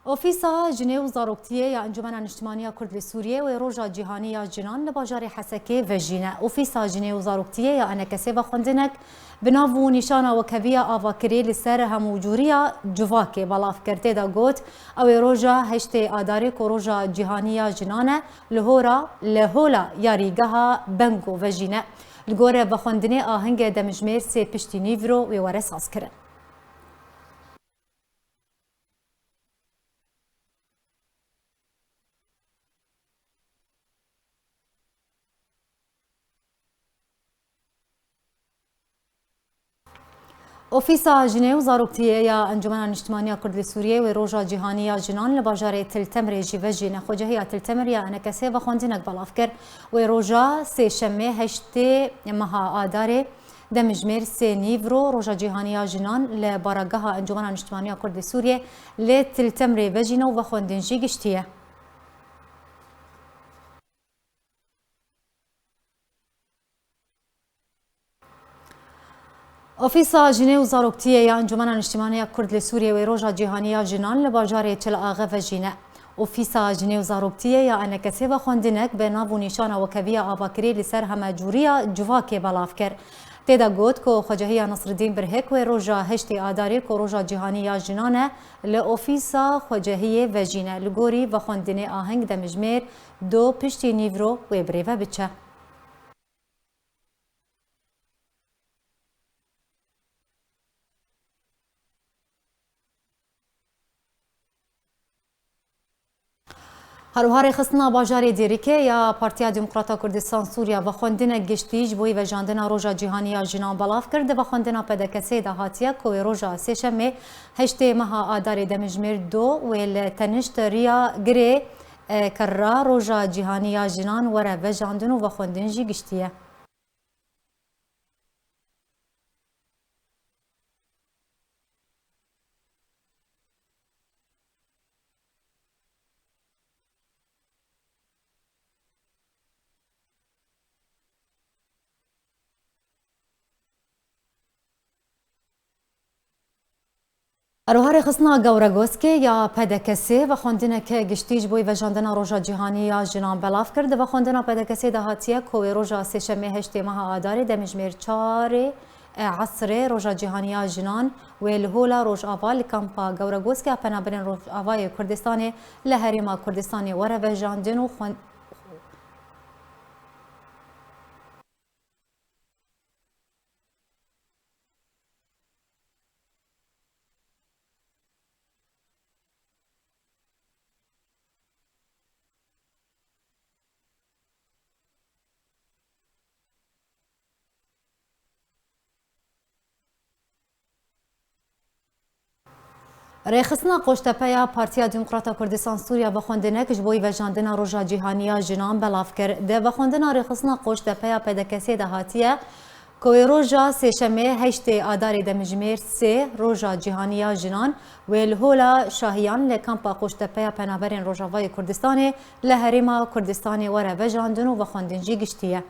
Ofîsa Jinê û Zaroktiyê ya Encûmena Niştimanî ya Kurd li Sûriyê wê Roja Cîhanî ya Jinan li bajarê Hesekê vejîne. Ofîsa Jinê û Zaroktiyê ya ENKSê vexwendinek bi nav û nîşana wekheviya avakirî li ser hemûcûriya civakê belav kir. Tê de got, ew ê roja heştê Adarê ku Roja Cîhanî ya Jinan e, li hora, li hola yarîgeha Bengo vejîne. Li gorî vexwendinê ahingê demjimêr sê piştî nîvro wê were sazkirin. Ofîsa Jinê û Zaroktiyê ya Encûmena Niştimanî ya Kurd li Sûriyê wê Roja Cîhanî ya Jinan li bajarê Til Temrê jî vejîne. Xwecehiya Til Temr ya ENKSê vexwendinek belav kir. Wê roja Sêşemê heştê meha Adarê demjimêr sê nîvro Roja Cîhanî ya Jinan li barageha Encûmena Niştimanî ya Kurd li Sûriyê li Til Temrê vejîne û vexwendin jî giştiye. Ofîsa Jinê û Zaroktiyê ya Encûmena Niştimanî ya Kurd li Sûriyê wê Roja Cîhanî ya Jinan li bajarê Çil Axe vejîne. Ofîsa Jinê û Zaroktiyê ya ENKSê vexwendinek bi nav û nîşana wekheviya avakirî li ser hemecûriya civakê belav kir. Tê de got ku Xwecehiya Nesriddîn Birhik wê roja heştê Adarê ku Roja Cîhanî ya Jinan e, li ofîsa xwecehiyê vejîne. Li gorî vexwendinê aheng demjimêr do piştî nîvro wê birêve biçe. Her wiha rêxistina bajarê Dêrikê ya Partiya Demokrata Kurdistan Sûriya vexwendinek giştî ji bo vejandina Roja Cîhanî ya Jinan belav kir. Di vexwendina P D K S'ê de hatiye ku wê roja Sêşemê heştê meha Adarê demjimêr do wê li tenişt Riya Girê, e, Kerra Roja Cîhanî ya Jinan were vejandin û vexwendin jî giştiye. Eroha rêxistina Gewregoskê ya P D K S'ê vexwendineke giştî ji bo vejandina Roja Cîhanî ya Jinan belav kir. Di vexwendina P D K S'ê de hatiye ku wê roja Sêşemê heştê meha Adarê demjimêr çarê, e, esrê Roja Cîhanî ya Jinan wê li Hola Rojava li kampa Gewregoskê ya Penaberên Rojavayê Kurdistanê li Herêma Kurdistanê were vejandin û xwen-, Rêxistina Qoçtepe ya Partiya Demokrata Kurdistan Sûriya vexwendinek ji bo vejandina Roja Cîhanî ya Jinan belav kir. Di vexwendina Rêxistina Qoçtepe ya P D K S'ê de hatiye Ku wê roja Sêşemê heştê Adarê demijmêr sê, Roja Cîhanî ya Jinan, wê li Hola Şahiyan li Kampa Qoştepe ya Penaberên Rojavayê Kurdistanê li Herêma Kurdistanê were vejandin û vexwendin jî giştî ye.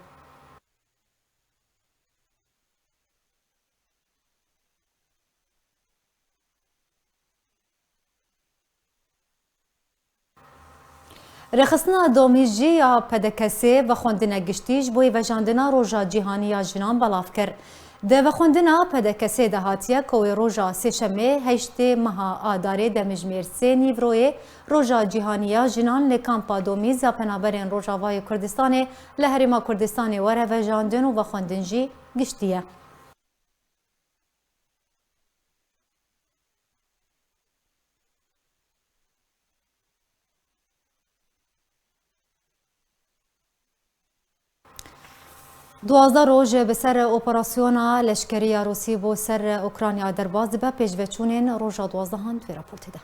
Rêxistina domî jî ya P D K S'ê vexwendine giştî ji bo yê vejandina Roja Cîhanî ya Jinan belav kir. Di vexwendina P D K S'ê de hatiye ku wê roja Sêşemê heştê meha Adarê demijmêr sê nîvroyê Roja Cîhanî ya Jinan li Kampa Domîz ya Penaberên Rojavayê Kurdistanê li Herêma Kurdistanê were vejandin û vexwendin jî giştî ye. Duwazdeh roj bi ser operasyona leşkerî ya Rûsî bo ser Ukrayna derbas dibe, pêşveçûnên roja duwazdehan di vê raportê de.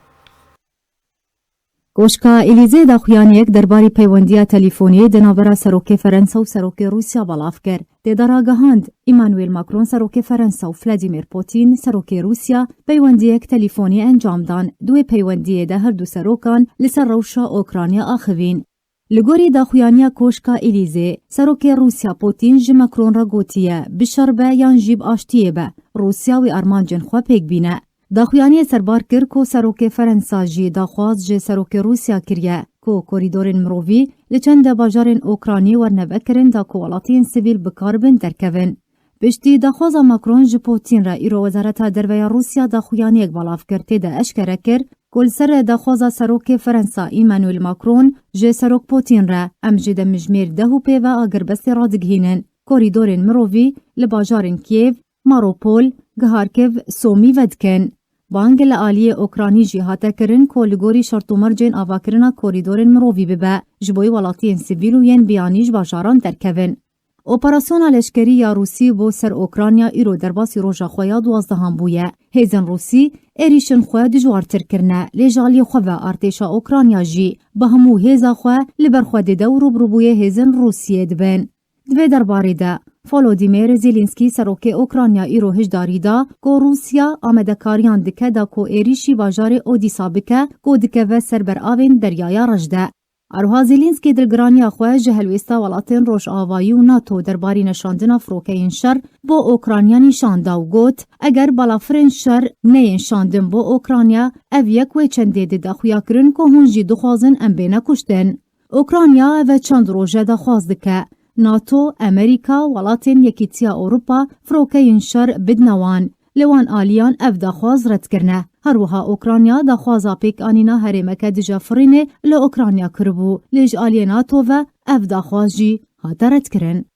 Koşka Elîzê daxuyaniyek derbarî peywendiya telîfonî di navbera Serokê Ferensa û Serokê Rûsya belav kir. Tê de ragihand, Emmanuel Macron, Serokê Ferensa, û Vladimir Putin, Serokê Rûsya, peywendiyek telîfonî encam dan. Di wê peywendiyê de her du serokan li ser rewşa Ukrayna axivîn. Li gorî daxuyaniya Koşka Elîzê, Serokê Rûsya Putin ji Macron re gotiye, bi şer be yan jî bi aştiyê be, Rûsya wê armancên xwe pêk bîne. Daxuyaniyê serbar kir ku Serokê Ferensa jî daxwaz ji Serokê Rûsya kiriye ku korîdorên mirovî li çend de bajarên Ûkranî werne vekirin da ku welatiyên sivîl bi kar bin derkevin. Piştî daxwaza Macron ji Putin re, îro Wezareta Derve ya Rûsya daxuyaniyek belav kir, tê de eşkere kir ku li ser daxwaza Serokê Ferensa Emmanuel Macron ji Serok Putin re, em ji demjimêr deh û pê ve agirbestê radigihînin. Korîdorên mirovî li bajarên Kiev, Mariupol, Giharkiv, Somî vedikin. Bang li aliyê Ûkranî jî hate kirin ku li gorî şert û mercên avakirina korîdorên mirovî bibe, ji bo welatiyên sivîl û yên biyanî ji bajaran derkevin. Operasyona leşkerî ya Rûsî bo ser Ûkranya îro derbasî roja xwe ya duwazdehan bûye. Hêzên Rûsî êrîşên xwe dijwartir kirine, lê ji aliyê xwe ve artêşa Ûkranya jî bi hemû hêza xwe li ber xwe dide û rûbirûbûyê hêzên Rûsiyê dibin. Di vê derbarê de, Volodymyr Zelensky, serokê Ukrayna, îro hişdarî da ku Rûsya amadekariyan dike da ku êrîşî bajarê Odîsa bike ku dikeve ser beravên Deryaya Reş de. Her wiha Zelensky dilgiraniya xwe ji helwêsta welatên Rojavayî û nato derbarî neşandina firokeyên şer bo Ukrayna nîşan da û got, eger balafirên şer neyên şandin bo Ukrayna, ev yek wê çendê dide xuyakirin ku hûn jî dixwazin em bêne kuştin. Ukrayna ev e çend roj e daxwaz dike nato, Amerîka, welatên Yekîtiya Ewropa firokeyên şer bidine wan. Li wan aliyan ev daxwaz red kirine. Her wiha Ukrayna daxwaza pêkanîna herêmeke dije firînê li Ukrayna kiribû, lê ji aliyê nato ve ev daxwaz jî hate redkirin.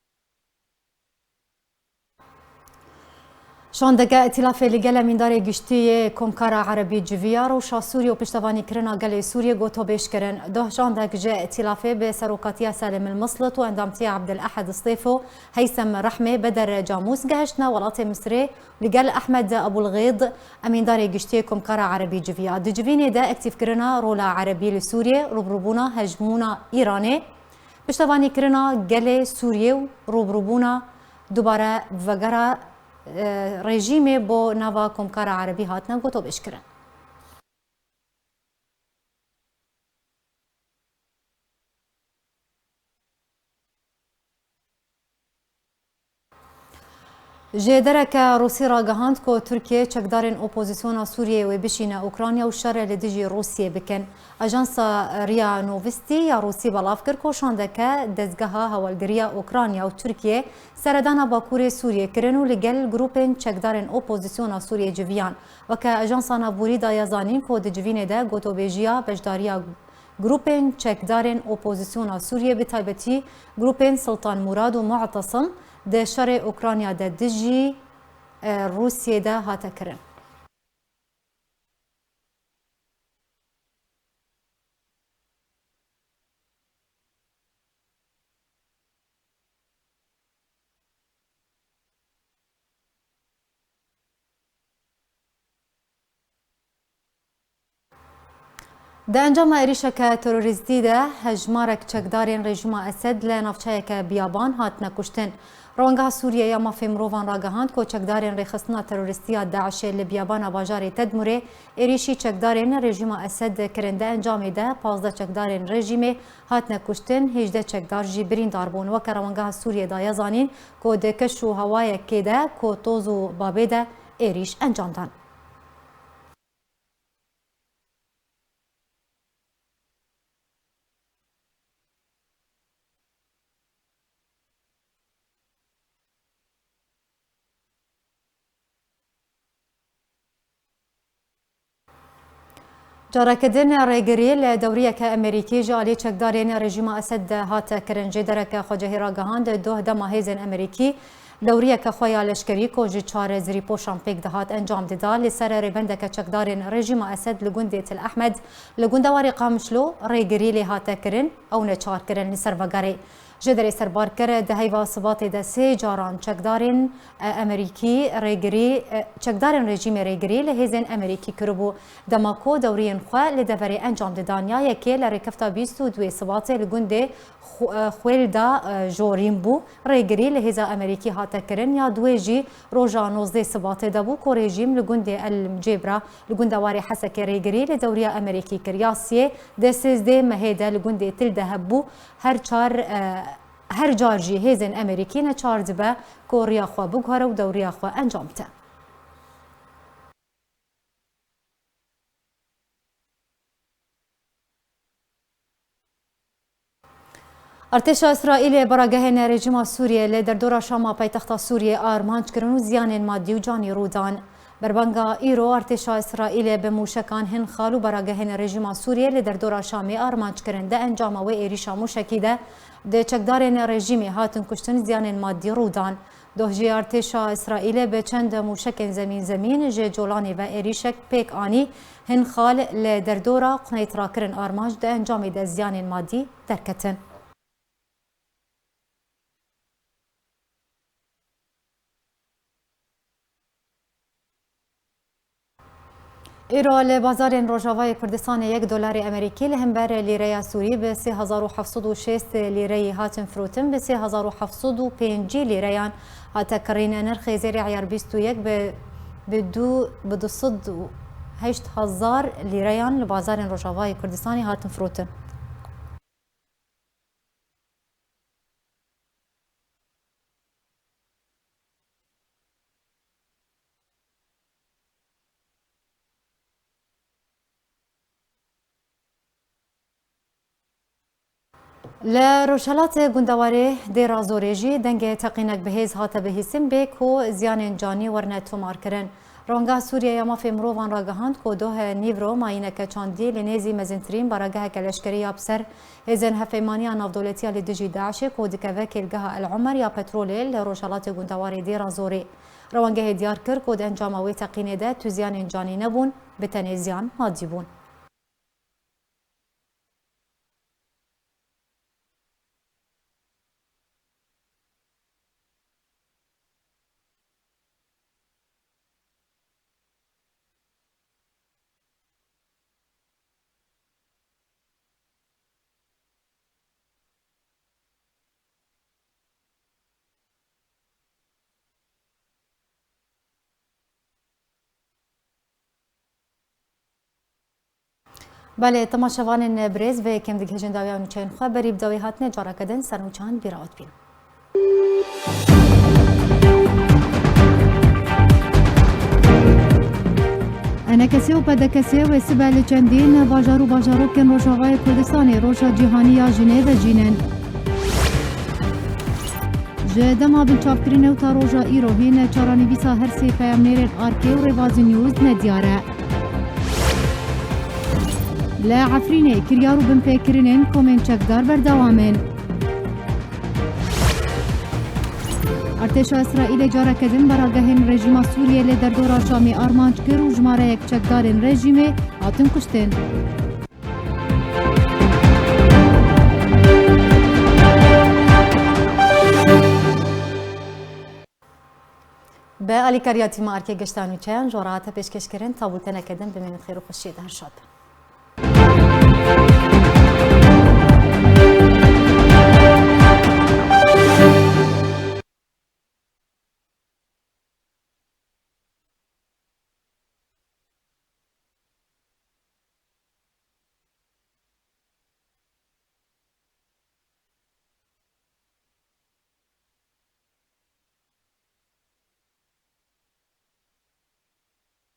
Şandeke Îtîlafê li gel Emîndarê Giştî yê Komkara Erebî civiya rewşa Sûriyê û piştevanîkirina gelê Sûriyê gotobêj kirin. Doh şandek ji Îtîlafê bi serokatiya Selim El Mislit û endamtiya Abdel Ehed Stêfo, Heysem Rehmê, Beder Camûs gehiştine welatê Misirê, li gel Ehmed Abulxêd, Emîndarê Giştî yê Komkara Erebî civiya. Di civînê de aktîfkirina rola Erebî li Sûriyê, rûbirûbûna hejmûna Îranê, piştevanîkirina gelê Sûriyê û rûbirûbûna dubare vegera, e, rejîmê bo nava Komkara Erebî hatine gotobêjkirin. Ji dereke Rûsî ragihand ku Tirkiye çekdarên opozîsyona Sûriyeyê wê bişîne Ukrayna û şerê li dijî Rûsiyê bikin. Ajansa Ria Novosti ya Rûsî belav kir ku şandeke dezgeha hewalgiriya Ukrayna û Tirkiye seredana Bakurê Sûriyê kirin û li gel grûpên çekdarên opozîsyona Sûriyê civiyan. Weke Ajansa Navborî daye zanîn ku di civînê de gotobêjiya beşdariya grûpên çekdarên opozîsyona Sûriyê, bi taybetî grûpên Siltan Murad û Mu'tesim, di şerê Ukrayna de dijî, e, Rûsiyê de hate kirin. Di encama êrîşeke terorîstî de hejmarek çekdarên rejîma Esed li navçeyeke biyaban hatine kuştin. Rongeha Sûriye ya Mafê Mirovan ragihand ku çekdarên rêxistina terorîstî ya DAIŞê li biyabana bajarê Tedmûrê êrîşî çekdarên rejîma Esed kirin. Di encamê de pazdeh çekdarên rejîmê hatine kuştin, hêjdeh çekdar jî birîndar bûn. Weke Rongeha Sûriye daye zanîn ku di keş û hewayekê de ku toz û babê de êrîş encam dan. Careke din rêgirî li dewriyeke Amerîkî ji alî çekdarên rejîma Esed de hate kirin. Jêdereke xwecihî ragihand, doh dema hêzên Amerîkî dewriyeke xwe ya leşkerî ku ji çar zirîpoşan pêk dihat encam dida, li ser rêbendeke çekdarên rejîma Esed li gundê Til Ehmed li gundewarê Qamişlo rêgirî lê hate kirin, ew neçar kirin li ser vegerê. Jêderê serbarker di heyva Sibatê de sê caran çekdarên, e, Amerîkî rêgirî, e, çekdarên rejîmê rêgirî li hêzên Amerîkî kiribû. Dema ku dewriyên xwe li deverê encam didan, ya yekê li rêkefta bîst û duê Sibatê li gundê Xu-, e, Xwêlda, e, Jorîn bû. Rêgirî li hêza Amerîkî hate kirin, ya duê jî roja nozdeh Sibatê de bû ku rejîm li gundê El Micêbra li gundewarê Hesekê rêgirî li dewriya Amerîkî kir. Ya siyê di sêzdeh mehê de li gundê Til Deheb bû. Her çar, e, her car jî hêzên Amerîkî neçar dibe ku riya xwe biguhere û dewriya xwe encam bide. Artêşa Îsraîlê baragehên rejîma Sûriyê li derdora Şama paytexta Sûriyê armanc kirin û ziyanên madî û canî rû dan. Berbanga îro artêşa Îsraîlê bi mûşekan hin xal û baragehên rejîma Sûriyê li derdora Şamê armanc kirin. Di encama wê êrîşa mûşekî de di çekdarên rejîmê hatin kuştin, ziyanên madî rû dan. Doh jî artêşa Îsraîlê bi çend mûşekên zemîn zemîn ji Colanê ve êrîşek pêk anî. Hin xal li derdora Quneyt rakirin armanc, di encamê de ziyanên madî derketin. Îro li bazarên Rojavayê Kurdistanê yek dolarê Amerîkî li hember lîreya Sûrî bi sê hezar û heft sed û şêst lîreyî hatin firotin, bi sê hezar û heft sed û pêncî lîreyan hate kirîn. Nirxê zêrê eyar bîst û yek bi, bi du, bi du sed û heşt hezar lîreyan li bazarên Rojavayê Kurdistanê hatin firotin. Li Rojhilatê gundewarê Dêra Zorê jî dengê teqînek bi hêz hate bihîstin, bê ku ziyanên canî werine tomarkirin. Rongeha Sûriye ya Mafê Mirovan ragihand ku doh nîvro mayîneke çandî li nêzî mezintirîn barageheke leşkerî ya bi ser hêzên Hevpeymaniya Navdewletiya li dijî DAIŞê ku dikeve kêlgeha El Omer ya petrolê li rojhelatê gundewarê Dêra Zorê. Rewengehê diyar kir ku di encama wê teqînê de tu ziyanên canî nebûn, bi tenê ziyan madî bûn. Belê, temaşevanên birêz, vê yekê em digihêjin dawiya nûçeyên xwe. Berî bi dawî hatinê careke din ser nûçeyan bîra we dibînin. ENKSê û PDKSê wê sibe li çendîn bajar û bajarokên Rojavayê Kurdistanê Roja Cîhanî ya Jinê vejînin. Ji dema binçavkirinê û ta roja îro hîn çaranivîsa her sê peyamnêrên Arkê û Rêvazî News nediyar e. Li Efrînê kiryar û binpêkirinên komên çekdar berdewam in. Artêşa Îsraîlê careke din baragehên rejîma Sûriyê li derdora Şamê armanc kir û jimareyek çekdarên rejîmê hatin kuştin. Bi alîkariya tîma Arkê Gişta Nûçeyan ji we re hate pêşkêşkirin. Ta bûlteneke din bimînin xêr û xweşiyê de, her şad bin.